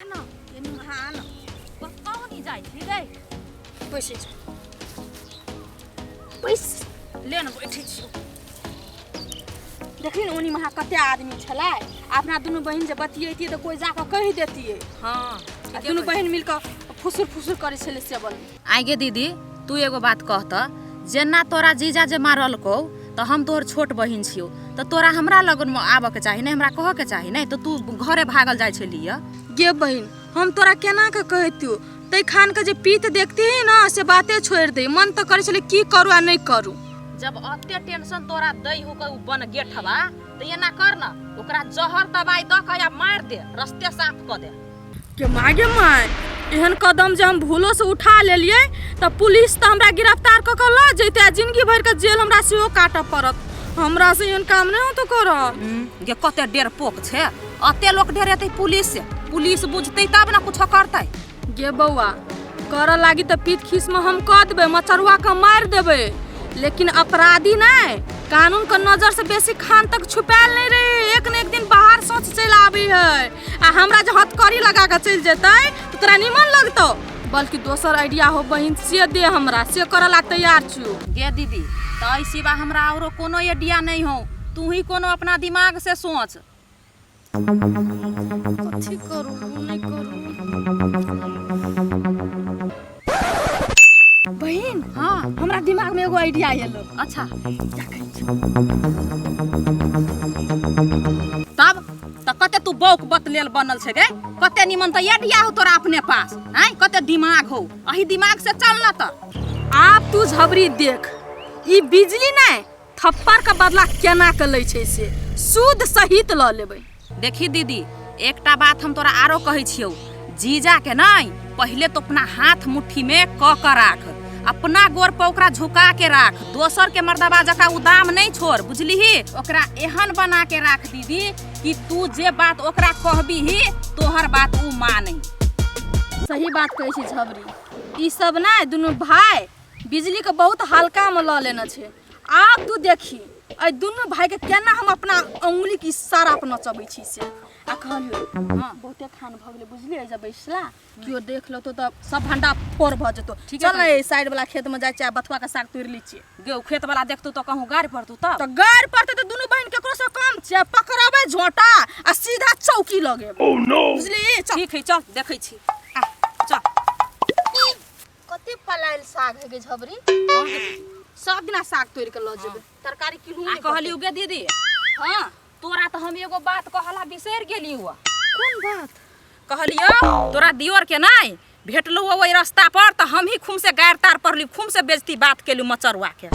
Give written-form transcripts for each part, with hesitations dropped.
ना एनी वहाँ ना कतौ नहीं जाइ छी रे। बैसै छी, बैस ले ने, बैठै छी। देखली ने ओनी महा कते आदमी छलै। अपना दुनू बहिन जे बतियैतियै तऽ कोइ जाकऽ कहि देतियै। आ दुनू बहिन मिल कऽ फुसुर फुसुर करै छलै से बल। आइ गे दीदी, तू एगो बात कह तऽ, जेना तोरा जीजा जे मारलकौ तऽ हम तोहर छोट बहिन छियौ, तऽ तोरा हमरा लगन आबऽके चाही नहि, हमरा कहऽके चाही नहि, तऽ तू घरे भागल जाइ छलियै? गे बहिन, हम तोरा केना के कहितियौ, तै खान के जे पीत देखती ने से बाते छोड़ि दे। मन तऽ करै छलै की करू आ नहि करू। जब अते टेंशन तोरा दै हो उ बन गेठवा, तऽ एना कर न, ओकरा जहर दवाई दऽ कऽ या मारि दे, रस्ते साफ कऽ दे। के माय गे माय, एहन कदम जे हम भूलो से उठा लेलियै तऽ पुलिस तऽ हमरा गिरफ्तार कऽ कऽ लऽ जैतै आ जिंदगी भरि के जेल हमरा सेहो काटऽ पड़त। हमरा से एहन काम नहि होतो करल। गे, कते डेर पोक छै, अते लोक डेरेतै पुलिस से? पुलिस बुझतै तब ने कुछो करतै। गे बौआ, करऽ लागी तऽ पीत खीस में हम कऽ देबै, मचरुआ के मारि देबै, लेकिन अपराधी नहि कानून के नजर से बेसी खान तक छुपायल नहीं रहे, एक न एक दिन बाहर सोच चलि आबी है। आ हमरा जे हथकड़ी लगा के चलि जेतै तऽ तोरा निमन लगतौ? बल्कि दोसर आइडिया हो बहिन, से दे हमरा, से करऽ ला तैयार छियौ। गे दीदी, तऽ एहि सिवा हमरा औरो कोनो आइडिया नहीं हो, तू ही कोनो अपना दिमाग से सोच। कथी करू, नहि करू? बहिन। हाँ। हमरा दिमाग में एगो आइडिया एलो। अच्छा, तब तऽ कते तू बौक बतलेल बनल छै गे। कते निमन तऽ आइडिया हो तोरा अपने पास आँय, कते दिमाग हो, अही दिमाग से चल न। तऽ आब तू झबरी देख, ई बिजली नहि थप्पड़ के बदला केना के लै छै से सूद सहित लऽ लेबै। देखी दीदी, एकटा बात हम तोरा आरो कहै छियौ, जीजा के नहि पहिले तो अपना हाथ मुट्ठी में कऽ के राख, अपना गोर पर ओकरा झुका के राख, दोसर के मर्दबा जकाँ उदाम नहीं छोड़, बुझलिही? ओकरा एहन बना के राख दीदी कि तू जे बात ओकरा कहबीही तोहर बात उ मानै। सही बात कहै छी झबरी, ई सब नहि दुनू भाय बिजली के बहुत हल्का में लऽ लेने छै। आब तू देखी एहि दुनू भाई के केना हम अपना उंगली के इशारा पर नचबै छी से। आ कहलियो, हाँ, बहुते खान भऽ गेलै, बुझलियै? जे बैसला केओ देख लेतो तऽ सब भंडा फोड़ भऽ जेतो। ठीक, चल ने एहि साइड वाला खेत में जाइ छियै, बथुआ के साग तोड़ि लै छियै। गे, ओ खेत वाला देखतो तऽ कहूँ गारि पड़तौ। तब तऽ गारि पड़तै तऽ दुनू बहिन केकरो से कम छियै? पकड़बै झोंटा आ सीधा चौकी लगेबै, बुझली? चल। ठीक है, चल, देखै छी, आ चल। कते पलायल साग है गे झबरी, सब दिना साग तोड़ के लऽ जेबै, तरकारी किनु। आ कहलियौ गे दीदी। हाँ। तोरा तऽ हम एगो बात कहला बिसरि गेली हुआ। कोन बात? कहलियौ तोरा दियोर के नहि भेटलौ ओहि रास्ता पर तऽ हम ही खूम से गारि तार पड़ली, खूम से बेजती बात केलू मचरुआ के।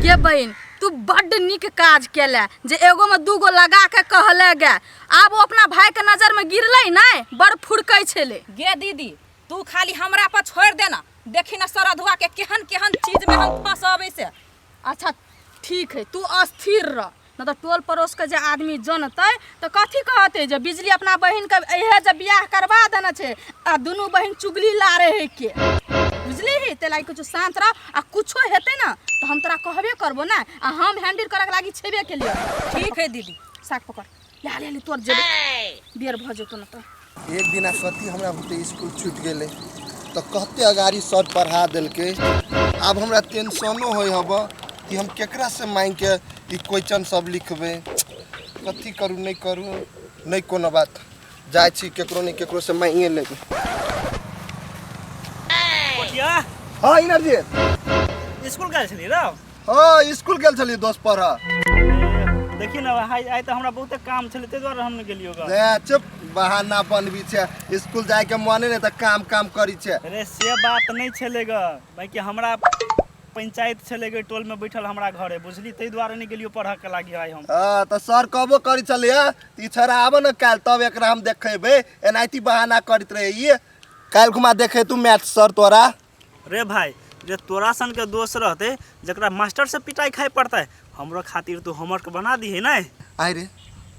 गे बहिन, तू बड्ड नीक काज केले जे एगो में दूगो लगा के कहले गे। आब ओ अपना भाई के नजर में गिरलै नहि, बड़ फुरकै छलै। गे दीदी, तू खाली हमरा पर छोड़ देना, देखी ना सरधुआ के केहन केहन चीज में हम फंसबै से। अच्छा ठीक है, तू अस्थिर रह, न तऽ टोल पड़ोस के जे आदमी जनतै तऽ कथी कहतै? जे बिजली अपना बहिन के इहे जे बियाह करवा देने छै आ दुनू बहिन चुगली लारे है के, बुझली? ही तै लागि कुछो शांत रह आ कुछो हेतै ना तऽ हम तोरा कहबे करबो ना, आ हम हैंडल करे के लागि छेबे के लिए। ठीक है दीदी, साग पकड़ ले, ले ले, तोर जेबे बेर भऽ जेतौ न तऽ। एक दिना कथी हमरा बुते स्कूल छूटि गेलै तऽ कते अगाड़ी सर पढ़ा देलकै। आब हमरा टेंशनो होइ हब कि हम केकरासँ माँगिके ई क्वेश्चन सब लिखबै, कथी करू नहि करू। नहि कोनो बात, जाइ छी केकरो नहि केकरोसँ माँगिए लेबै। कोठिया। हँ इनरजी। स्कूल गेल छलियै रौ? हँ, स्कूल गेल छलियै दोस्त पढ़ऽ। देखिए ने, आइ आइ तऽ हमरा बहुते काम छलै, ताहि दुआरे हम नहि गेलियो ग। ले चुप, बहाना बनबी छै, स्कूल जाय के मने नहि तऽ काम काम करी छै। अरे से बात नहि छलै ग, बाकी हमरा पंचायत छलै ग टोल में बैठल हमरा घरे, बुझली? ताहि दुआरे नहि गेलियो पढ़ऽ के लागी आइ हम। हँ तऽ सर कहबो करी छलै ई छोरा आबऽ ने काल्हि, तब एकरा हम देखेबै, एनाहिते बहाना करैत रहे ई। काल्हि घुमा देखे तू मैथ सर तोरा। रे भाई रे, तोरा सन के दोस्त रहते जकरा मास्टर से पिटाई खाए पड़तै, हमरो खातिर तू होमवर्क बना दीहे ने। आइ रे,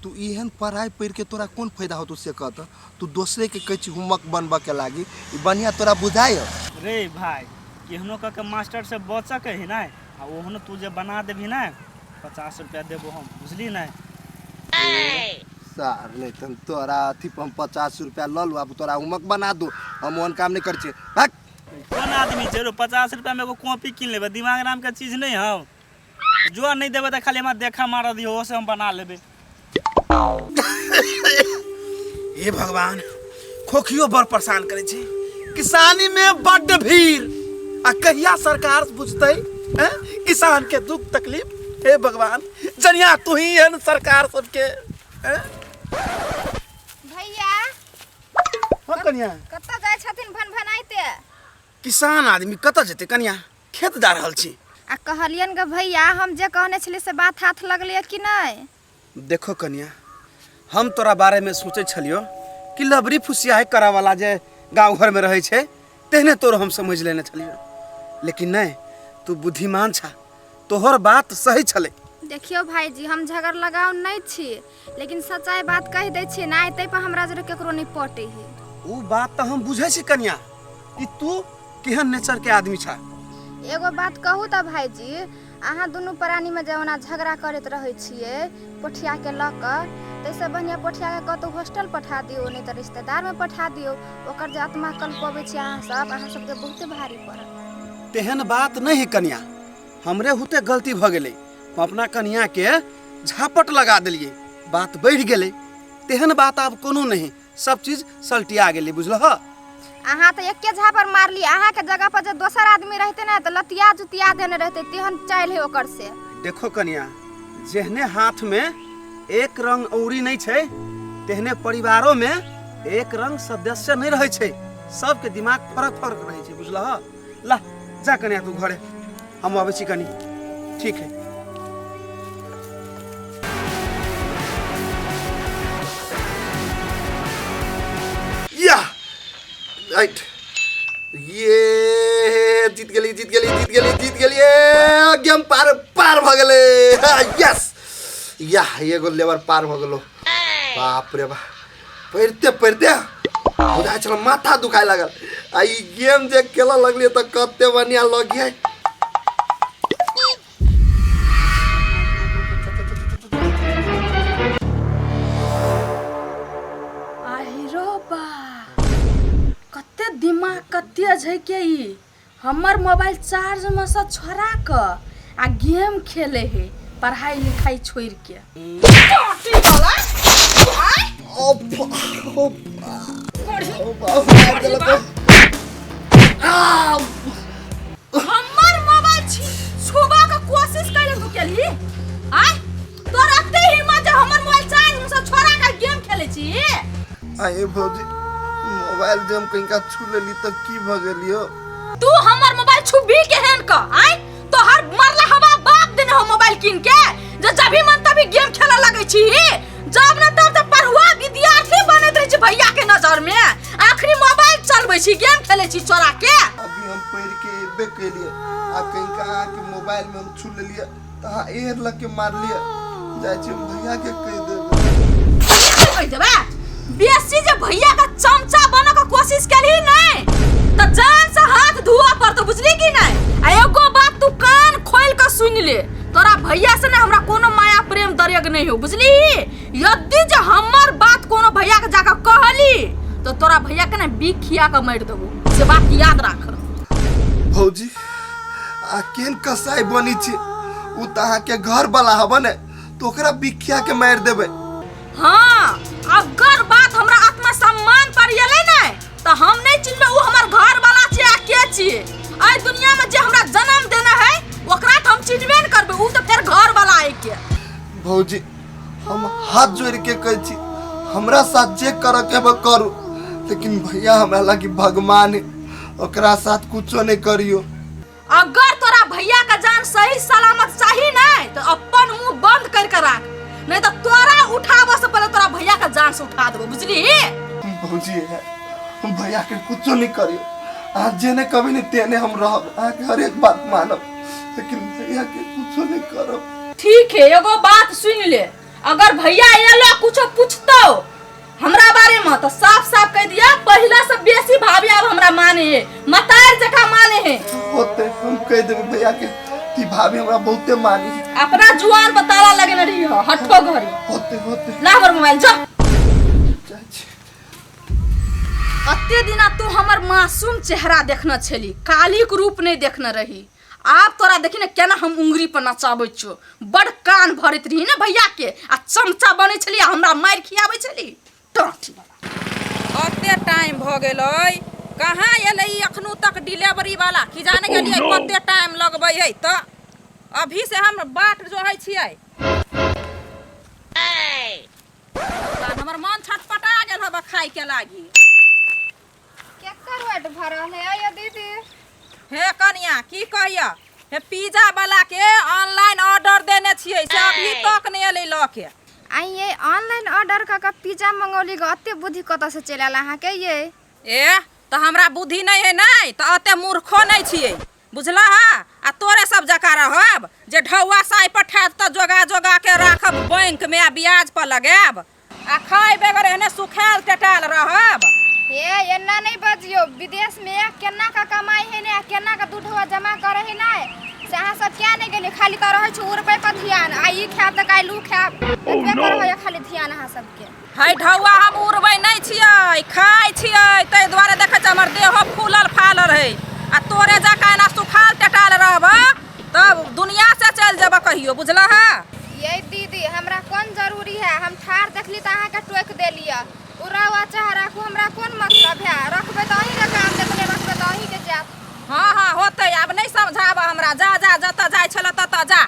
तू एहन पढ़ाइ पढ़ि के तोरा कोन फायदा होतौ से कह तऽ? तू दोसरे के कहै छी होमवर्क बनबऽ के लागी, ई बढ़िआँ तोरा बुझाइ हौ? रे भाई, केहनो कऽ के मास्टर से बचऽ के है ने, आ ओहनो तू जे बना देबही ने, 50 रुपया देबो हम, बुझली ने? सार नहीं तन तोरा अथी पर हम 50 रुपया लऽ लू, आब तोरा होमवर्क बना दू। हम ओहन काम नहीं करै छियै, भाग। कोन आदमी छै रो, 50 रुपया में एगो कॉपी कीन लेबै? दिमाग नाम के चीज नहीं हौ। जो नहीं देबै तऽ खाली हमरा देखा मारऽ दियौ, ओहो से हम बना लेबै। हे भगवान, खोखियो बड़ परेशान करै छै। किसानी में बड्ड भीड़ आ कहिया सरकार बुझतै हैं किसान के दुख तकलीफ? हे भगवान, जनिया तू ही एहन सरकार सबके हैं? भैया। हाँ कनिया। कतऽ जाइ छथिन भन भनाइते? किसान आदमी कतऽ जेतै कनिया? खेत जा रहल छी। आ कहलियन गे भैया, हम जे कहने छलियै से बात हाथ लगलै कि नहि? देखो कनिया, हम तोरा बारेमे सोचै छलियो कि लबरी फुसियाही करऽ वाला जे गाँव घरमे रहै छै, तेहने तोर हम समझि लेने छलियो, लेकिन नहि, तू बुद्धिमान छा, तोहर बात सही छलै। देखियौ भाईजी, हम झगड़ लगाव नहि छी, लेकिन सच्चाई बात कहि दै छियै ने, ताहि पर हमरा जरे केकरो नहि पटै है। ओ बात तऽ हम बुझै छी कनिया कि तू केहन नेचर के आदमी छा। एगो बात कहू तऽ भाईजी, अहाँ दुनू प्राणीमे जे ओना झगड़ा करैत रहै छियै पोठियाके लऽ कऽ, ताहिसँ बढ़िआँ पोठियाके कतहु हॉस्टल पठा दियौ, नहि तऽ रिश्तेदारमे पठा दियौ। ओकर जे आत्मा कलपबै छियै अहाँ सब, अहाँ सबके बहुते भारी पड़त। तेहन बात नहीं है कनिया, हमरे हुते गलती भऽ गेलै। हम अपना कनिया के झापट लगा देलियै, बात बढ़ि गेलै। तेहन बात आब कोनो नहीं, सब चीज सलटिया गेलै, बुझलह? अहाँ तऽ एके झापर मारली। अहाँके जगह पर जे दोसर आदमी रहते ने, तऽ लतिया जुतिया देने रहते, तेहन चालि है ओकर से। देखो कनिया, जेहने हाथ में एक रंग औरी नहीं छै, तेहने परिवारों में एक रंग सदस्य नहीं रहै छै। सबके दिमाग फरक फरक रहै छै, बुझलह? ला जा कनिया तू घरे, हम अबै छी कनी। ठीक है। या, राइट, ये जीत गेली, जीत गेली, जीत गेली, जीत गेलियै। गेम पार पार भऽ गेलै। यस, या, एगो लेवल पार भऽ गेलो। बाप रे बाप, पढ़िते पढ़िते बुझाइ छल माथा दुखाय लागल आ ई गेम जे खेलऽ लगलियै तऽ कते बढ़िआँ लगियै। आहिरो बा, कते दिमाग कते झैके ई! हमर मोबाइल चार्ज में से छोड़ा कऽ आ गेम खेले है, पढ़ाई लिखाई छोड़ के। टोटी वाला, आय! ओ ओ ओ बाप, मारि देलक। आ हमर मोबाइल छी छुबा के कोशिश कैले तू केलही? आय, तोर एते हिम्मत जे हमर मोबाइल चार्ज में से छोड़ा के गेम खेले छी? आए भौजी, मोबाइल जे हम कहीं का छू लेली तऽ की भऽ गेलियो? तू हमर मोबाइल छुबी केहन क? आय, तोहर मरला हवा बाप देने हो मोबाइल कीन के, जे जब भी मन तभी गेम खेले लगै छी? जब न तब तऽ पढ़ुआ विद्यार्थी बनैत रहै छी भैया के नजर में, आखिरी मोबाइल चलबै छी, गेम खेलै छी चोरा के। अभी हम पढ़ के एबे केलिए आ कहीं का अहाँके मोबाइल में हम छू लेलिए तऽ अहाँ एर लग के मारलिए। जाइ छी, हम भैया के कहि देबै। कहि देबै? बेसी जे भैया का चमचा बने के कोशिश केलही नहीं तऽ जान से हाथ धोआ पड़तो, बुझली कि नहीं? आ एगो बात तू कान खोल के सुन ले, तोरा भैया से ना हमरा कोनो माया प्रेम दरेग नहीं हो, बुझली? यदि जे हमर बात कोनो भैया के जाके कहली तो तोरा भैया के ना बीख खिया के मारि देबो, से बात याद राख। भौजी, आ केन कसाई बनी छी? उ तऽ अहाँके घर वाला हब ने, तऽ ओकरा बिखिया के मारि देबै? हाँ, अगर बात हमरा आत्मसम्मान पर एलै ने, तऽ हम नहीं चिन्हबै उ हमर घर वाला छियै आ के छियै। एहि दुनिया में जे हमरा जन्म देने है, ओकरा तऽ हम चिन्हबे ने करबै, उ तऽ फेर घर वाला है के? भौजी, हम हाथ जोड़ के कहै छी, हमरा साथ जे करऽ के हब करू, लेकिन भैया हमरा लागी भगवान है, ओकरा साथ कुछो नहीं करियो। अगर तोरा भैया का जान सही सलामत चाही नहीं, तो अपन मुंह बंद करके राख, नहीं तो तोरा उठाबो से पहले तोरा भैया का जान से उठा देबो, बुझली? भौजी, हम भैया के कुछो नहीं करियो। अहाँ जेने कभी नहीं तेने हम रहब, अहाँके हर एक बात मानब, लेकिन भैया के कुछो नहीं करब। ठीक है, एगो बात सुन ले, अगर भैया एलो, कुछो पूछतो हमरा बारे में, तो साफ साफ कह दिया, पहले से बेसी भाभी अब हमरा माने है, मतार जका माने है। होते, हम कह देबै भैया के, ती भाभी हमरा बहुते मारी। अपना जुआन पर ताला लगेने रही हो हट्ठो घड़ी। होते होते। ला हमर मोबाइल जा। जाइ छी। कते दिना तू हमर मासूम चेहरा देखने छली, कालीक रूप नहीं देखने रही। आब तोरा देखी ने केना हम उंगरी पर नचाबै छियो। बड़ कान भरैत रही ने भैया के, आ चमचा बनै छली आ हमरा मारि खियाबै छली। टाँटी वाला। कते टाइम भऽ गेलै, कहाँ एलै ई अखनो तक डिलीवरी वाला? की जाने गेलियै कते टाइम लगबै है। तऽ अभी से हम बाट जोहै छियै। हमर मन छटपटा गेल हबा खाय के लागी। केकर वेट भरल है अयो दीदी? हे कनिया की कहिया, हे पिज्जा वाला के ऑनलाइन ऑर्डर देने छियै से अभी तक नहीं एलै लऽ के। आई ये ऑनलाइन ऑर्डर कऽ के पिज्जा मंगौली ग, अते बुद्धि कतऽ से चलि आयल अहाँके ये? ए तऽ हमरा बुद्धि नहीं है नहीं तऽ अते मूर्खो नहीं छियै, बुझला हा? आ तोरे सब जकाँ रहब जे ढौआ साइ पठायत तऽ जोगा जोगा के राखब बैंक में आ ब्याज पर लगायब, आ खाय बगैर एहने सुखायल टेटायल रहब। हे एना नहीं बजियो, विदेश में केना का कमाई है ने आ केना का दूधवा जमा करे है ने, से अहाँ सब क्या नहीं गेलियै? खाली तऽ रहै छै उड़बै पर ध्यान, आ ई खायब तऽ काल्हि उ खायब, एतबे पर होइए खाली ध्यान अहाँ सबके। है ढौआ हम उड़बै नहीं छियै, खाय छियै, ताहि दुआरे देखै छियै हमर देहो फूलल फालल है। आ तोरे जकाँ एना सुखाल टेटाल रहब तब दुनिया से चलि जेबह कहियो, बुझलह हा? ये दीदी हमरा कोन जरूरी है, हम ठाढ़ देखली तऽ अहाँके टोकि देलियै। उड़ावा चाहे राखू, हमरा कोन मतलब है, रखबै तऽ अहीँके काम देत, नहि रखबै तऽ अहीँके जायत। हाँ हाँ होतै, आब नहीं समझाबऽ हमरा, जा जा जतऽ जाइ छलऽ ततऽ जा।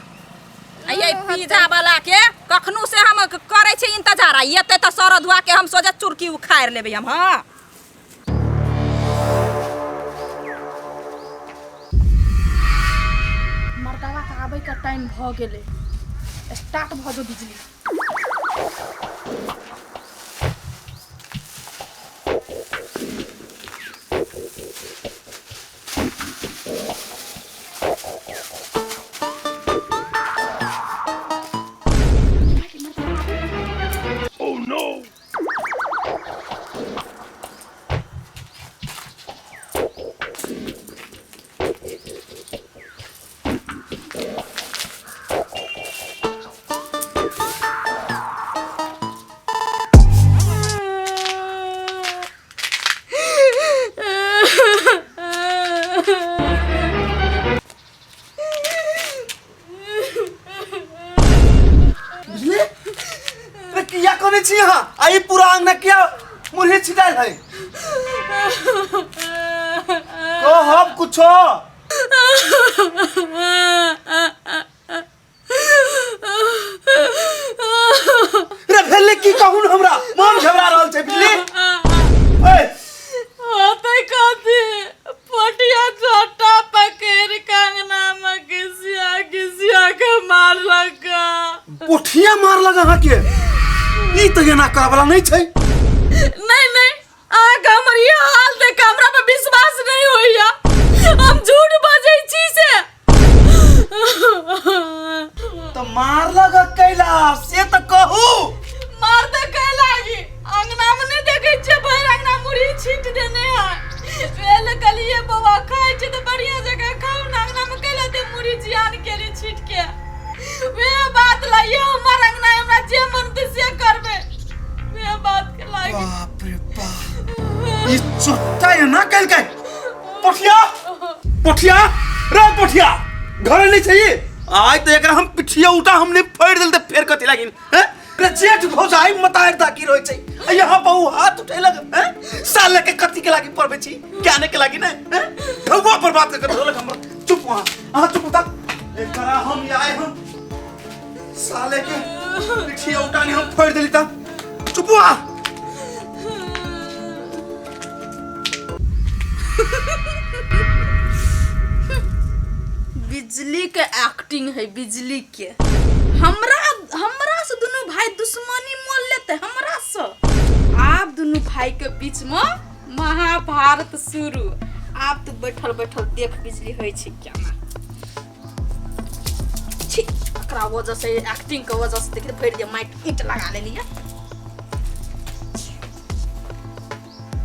आ ये पिज्जा वाला के कखनो से हम करै छी इंतजार, आ एतै तऽ सर धुआ के हम सोझे चुरकी उखाड़ि लेबै हम। हाँ मर्दावा के आबै के टाइम भऽ गेलै, स्टार्ट भऽ जो बिजली। बुझली? अरे किया कोने छी अहाँ? आ ई पूरा अंगना किया मुरही छिटायल है? कहब कुछो। रे भेलै की कहू ने, हमरा मन घबरा रहल छै, बुझली? ए होतै कथी, पोटिया छोटा पकड़ि के अंगना में घिसिया घिसिया के मारलक। पोठिया मारलक अहाँके? ई तऽ एना करऽ वाला नहि छै। नहीं नहीं, अहाँके हमर ई हाल देख के हमरा पर विश्वास नहीं होइया, हम झूठ बजै छी से। तऽ मारलक कैला से तऽ कहू। मार तऽ कैला की, अंगना में नहीं देखै छियै भरि अंगना मुरही छीट देने है। वेल कहलियै बौआ खाइ छी तऽ बढ़िया जगह खाउ ने, अंगना में कैला ते मुरही जियान केली छीट के। वे बात ला ये हमर अंगना है, हमरा जे मन ते से करबे, वे बात के लागी। बाप रे बाप, ई चोट्टा एना केलकै? पोठिया पोठिया रे पोठिया, घरे नहीं चाहिए आइ तऽ एकरा हम पिठिया उठा हमने फाड़ि देल तऽ फेर कथी लागिन हैं? रे जेठ भौजाई मतार ताकी रहै छै आ यहाँ बहु हाथ उठेलक हैं? साले के कथी के लागी पड़बै छी ज्ञाने के लागी नहीं हैं? ढौआ पर बात कर देलक हमरा। चुप वहाँ, अहाँ चुप होता। एकरा हम आए हम साले के पिठिया उठानी हम फोड़ देली ता। चुप वहाँ। बिजली के एक्टिंग है बिजली के। हमरा हमरा से दुनू भाई दुश्मनी मोल लेते हमरा से। आब दुनू भाई के बीच में महाभारत शुरू। आब तू बैठल बैठल देख बिजली होइ छै केना। छी, एकरा वजह से एक्टिंग के वजह से देख भरि दे माटि ईंट लगा लेलियै।